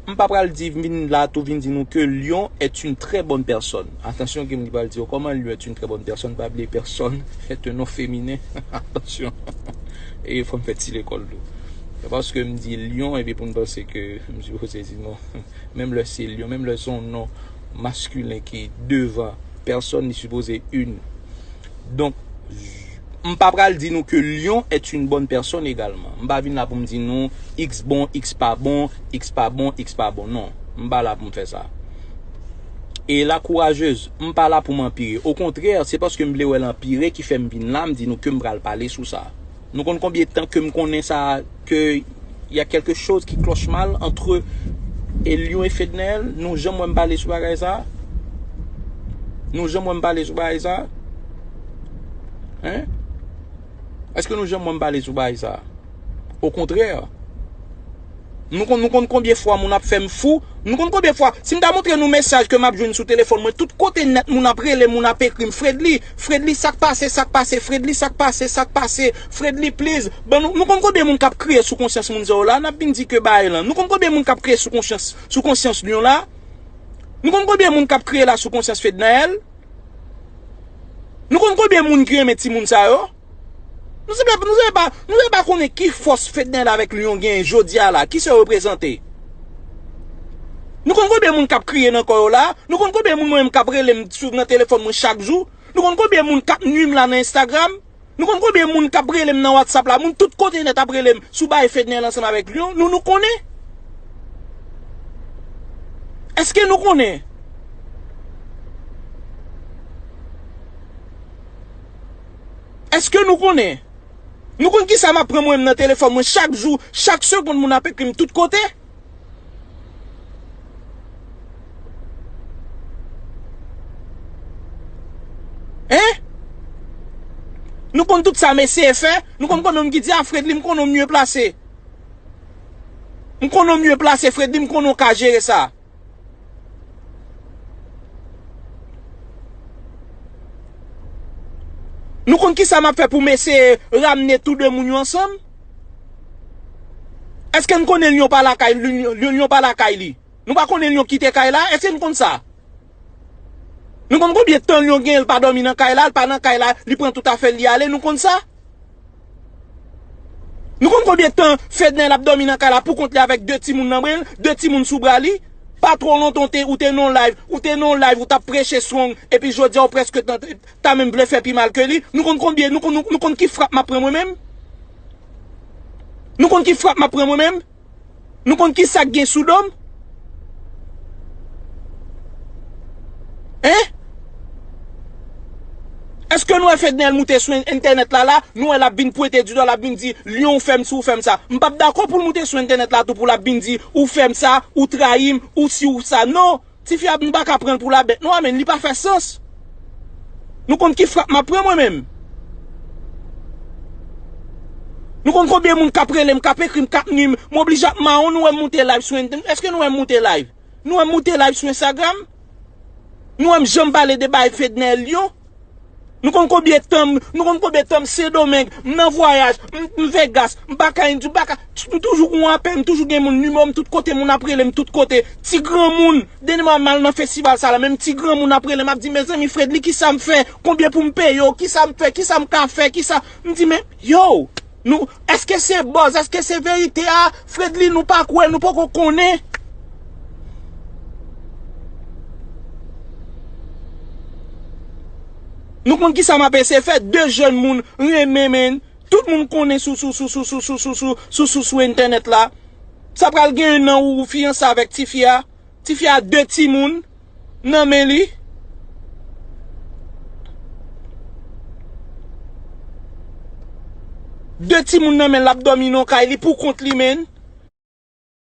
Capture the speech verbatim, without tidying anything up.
M pa pral di, vin la tou vin di nou ke Lion est une très bonne personne. Atansyon, gen moun ki pral di, "Oh, comment Lion est une très bonne personne?" Pa bliye, personne est un nom féminin. Atansyon. E fò m fè ti lekòl tou. Se paske m di Lion, epi pou n panse ke m sipoze di non. Menm lè se Lion, menm lè se yon non maskilen ki devan pèsòn, li sipoze une. Donk, m pa pral di nou ke Lion est une bonne personne également. M pa vin la pou m di nou X bon, X pa bon, X pa bon, X pa bon. Non, m pa la pou m fè sa. E la kourajez, m pa la pou m anpire. Okontrè, se paske m vle wè l anpire ki fè m vin la, m di nou ke m pral pale sou sa. Nou konn konbyen tan ke m konnen sa, ke y a quelque chose qui cloche mal entre Elion e Fednaelle? Nou janm wè m pale sou bagay sa? Nou janm wè m pale sou bagay sa? Hein? Èske nou janm wè m pale sou bagay sa? Okontrè. Nou konn, nou konn konbyen fwa moun ap fè m fou? Nou konn konbyen fwa, si m ta montre nou mesaj ke m ap jwenn sou telefòn mwen, tout kote nèt moun ap rele, moun ap ekri m, "Fredly, Fredly, sa k pase, sa k pase, Fredly, sa k pase, sa k pase, Fredly, please." Bon, nou, nou konn konbyen moun k ap kriye sou konsyans moun sa yo la, n ap vin di ke bagay lan. Nou konn konbyen moun k ap kriye sou konsyans, sou konsyans Lion la? Nou konn konbyen moun k ap kriye la sou konsyans Fednaelle? Nou konn konbyen moun ki renmen timoun sa yo? Nou sanble, nou sanble pa, nou sanble pa konnen ki fòs Fednaelle avèk Lion genyen jodi a la, ki sa yo reprezante. Nou konn konbyen moun k ap kriye nan kò yo la? Nou konn konbyen moun mwen menm k ap rele m sou, nan telefòn mwen chak jou? Nou konn konbyen moun k ap nwi m la nan Instagram? Nou konn konbyen moun k ap rele m nan WhatsApp la? Moun tout kote nèt ap rele m sou bagay Fednaelle ansanm avèk Lion. Nou, nou konnen? Èske nou konnen? Èske nou konnen? Nou konn kisa m ap pran mwen menm nan telefòn mwen chak jou, chak segonn moun ap ekri m tout kote? Hein? Nou konn tout sa m eseye fè, nou konn konbyen moun ki di, "A, Fredly, m konnen w mye plase. M konnen w mye plase, Fredly, m konnen w ka jere sa." Nou konn kisa m ap fè pou m eseye ramne tou de moun yo ansanm? Èske n konnen Lion pa lakay, Lion, Lion pa lakay li? Nou pa konnen Lion kite kay la? Èske n konn sa? Nou konn konbyen tan Lion genyen l pa dòmi nan kay la, l pa nan kay la, li pran tout afè l, li ale, nou konn sa? Nou konn konbyen tan Fednaelle ap dòmi nan kay la pou kont li avèk de timoun nan bren l, de timoun sou bra li? Pa twò lontan ou te, ou te nan live, ou te nan live, ou t ap preche strong, epi jodi a ou prèske ta, ta menm vle fè pi mal ke li. Nou konn konbyen, nou konn, nou, nou konn ki frap m ap pran mwen menm? Nou konn ki frap m ap pran mwen menm? Nou konn ki sa k gen sou do m? Hein? Èske nou wè Fednaelle moute sou en-, entènèt la la, nou wè l ap vin pwente di dwa, l ap vin di, "Lion, ou fè m si, ou fè m sa." M p ap dakò pou l moute sou entènèt la tou pou l ap vin di, "Ou fè m sa, ou trayi m, ou si, ou sa." Non! Tifi a, nou pa ka pran l pou labèt non, a, men li pa fè sans. Nou konn ki frap m ap pran mwen menm. Nou konn konbyen moun k ap rele m, k ap ekri m, k ap nwi m, m oblije ap mawon, nou wè m moute live sou entènèt. Èske nou wè m moute live? Nou wè m moute live sou Instagram? Nou wè m janm pale de bagay Fednaelle Lion? Nou konn konbyen tan m, nou konn konbyen tan m Sendomeng, m nan vwayaj, m, m Vegas, m pa ka, m pa ka, m toujou gon apèl, m toujou gen moun, nimewo m tout kote, moun ap rele m tout kote. Ti granmoun, dènye mwa m al nan festival sa la, menm ti granmoun ap rele m, ap di, "Mezanmi, Fredly, kisa m fè? Konbyen pou m peye w? Kisa m fè? Kisa m ka fè? Kisa?" M di, "Men, yo, nou, èske se buzz? Èske se verite a? Fredly, nou pa kwè, nou poko konnen." Nou konn kisa m ap eseye fè, de jèn moun renmen, men tout moun konnen sou, sou, sou entènèt la. Sa pral gen yon an ou fiyanse avèk tifi a. Tifi a de timoun nan men li. De timoun nan men l, l ap dòmi nan kay li pou kont li, men.